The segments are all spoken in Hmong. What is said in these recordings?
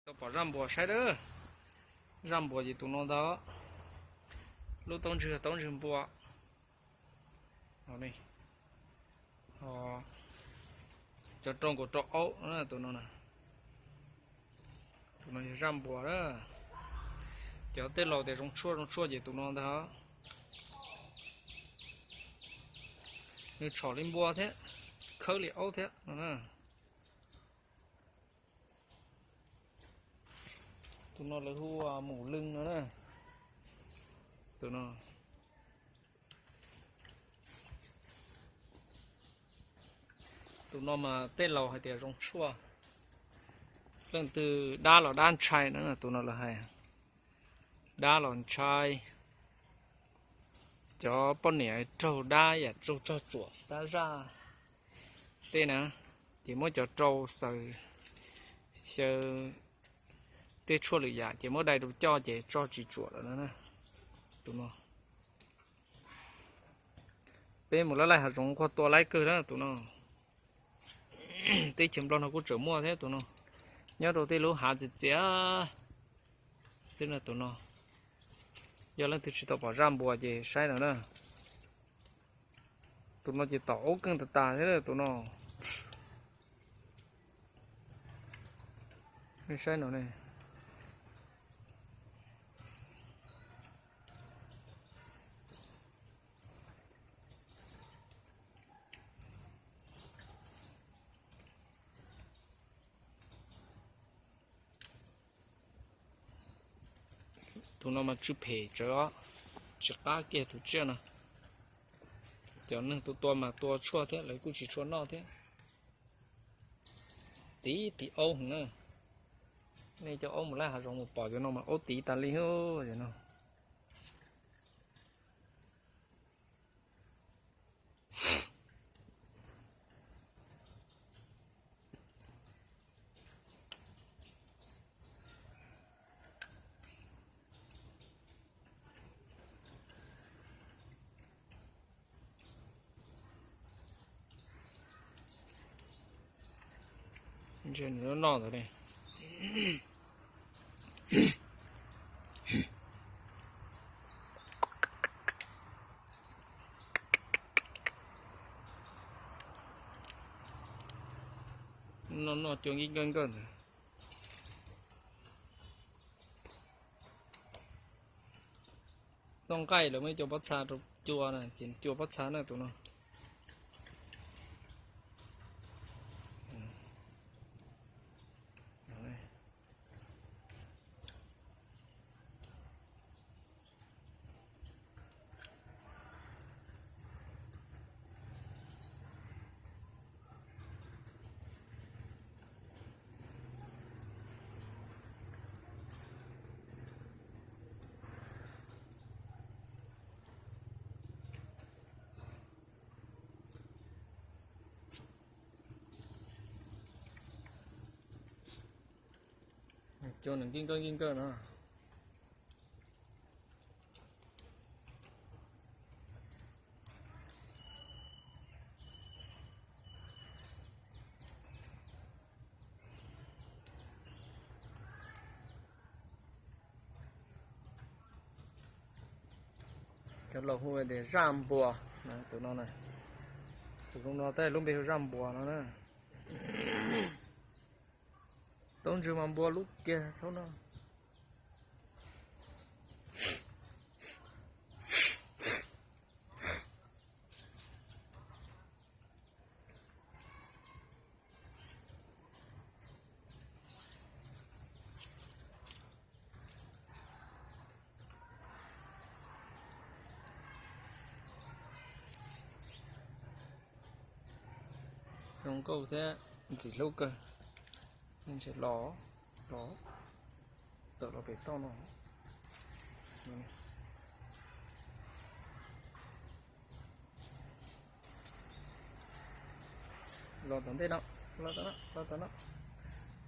Tau pom zaj npuas saib lawm. Zaj npuas ces tus no ntag. Lub taub ntswg, taub ntswg npua. Cov rau nkaus rau aub, tus no, tus no yog zaj npuas na. Cov tej laus tias zoo tshuaj zoo tshuaj ces tus no ntag. Nws tshom li npua thiab, khawb li aub thiab no. Tus no lawv hu ua mus lwj no na. Tus no, tus no mas tej laus hais tias zoo tshuaj. Leej twg dab los dab ntshai na, tus no lawv hais, dab los ntshai. Cov poj niam raug dab yam raug tsog tsuam dab zaj tej na, ces muab cov rau xaws xyaw tej tshuaj lwm yam ces muab dai rau coj ces tso tsis tsuam lawm na. Tus no peb mus laij laij hav zoov nquag tua laib kawg na tus no. Teb chaws Nplog no kuj tseem muaj thiab tus no, nyob rau tej lub hav txias txias xwb na tus no. Yog leej twg tsis tau pom zaj npuas ces saib no na. Tus no ces tom aub keej tas tas thiab tus no. Saib no ne. Tus no mas tsw phem tsawv os, tsis qab kiag tus tsiaj no. Cov neeg tua tua mas tua tshuaj thiab lawv kuj tsis tshua noj thiab. Tiv tiv aub heev na. Nej cov aub mus laij hav zoov mus pom cov no mas aub tiv tas li no. Ntshe nws noj ntawd ne. Noj noj cua nkij nkawj nkawj ntawd. Toj nqaij lawv muaj ib co pob txha rau cua na, ces cua pob txha na tus no. Cua nws nkij nkawj nkij nkawj no. Cov laus hu tias zaj npuas, tus no, tus zoo no tab lub npe hu zaj npuas no na. Taub ntswg mas npua lub kiag thaum no. Zoo nkauj thiab ntxim hlub kawg. Ntshe los, los tawm los pem toj no. Los tom ntej no, los tom no, los tom no.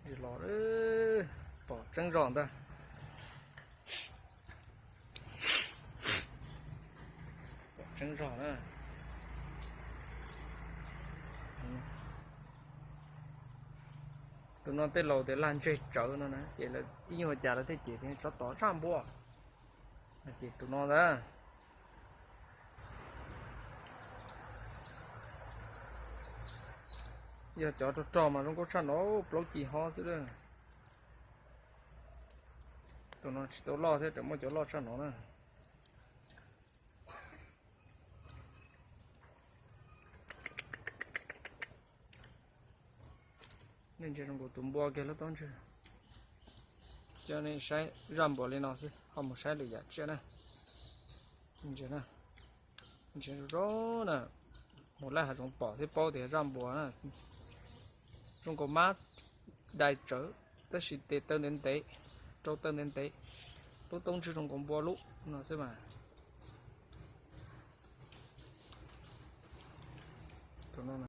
Ntsis los, pom tseeb zog ntag. Pom tseeb zog na. Tus no tej laus tias lag ntseg tsawv no na, ces lawv ib nyuag cas lawv thiaj cem tias tsov tom zaj npua. Ces tus no ntag. Yog cov rog rog mas zoo nkauj tshaj no, plaub ci hob xwb lawm. Tus no tsis tau loj thiab, tseem muaj cov loj tshaj no na. Nej ntsia zoo nkaus tus npua kiag lub taub ntswg. Coj nej saib zaj npua li no xwb, ho mus saib lwm yam tsiaj na. Ntsia na, ntsia zoo zoo na. Mus laj hav zoov pom thiab paub tias zaj npua na. Zoo nkaus mab dai tsawv, tab sis tes taw ntev ntev, rau taw ntev ntev, lub taub ntswg zoo nkaus npua lub no xwb mas. Tus no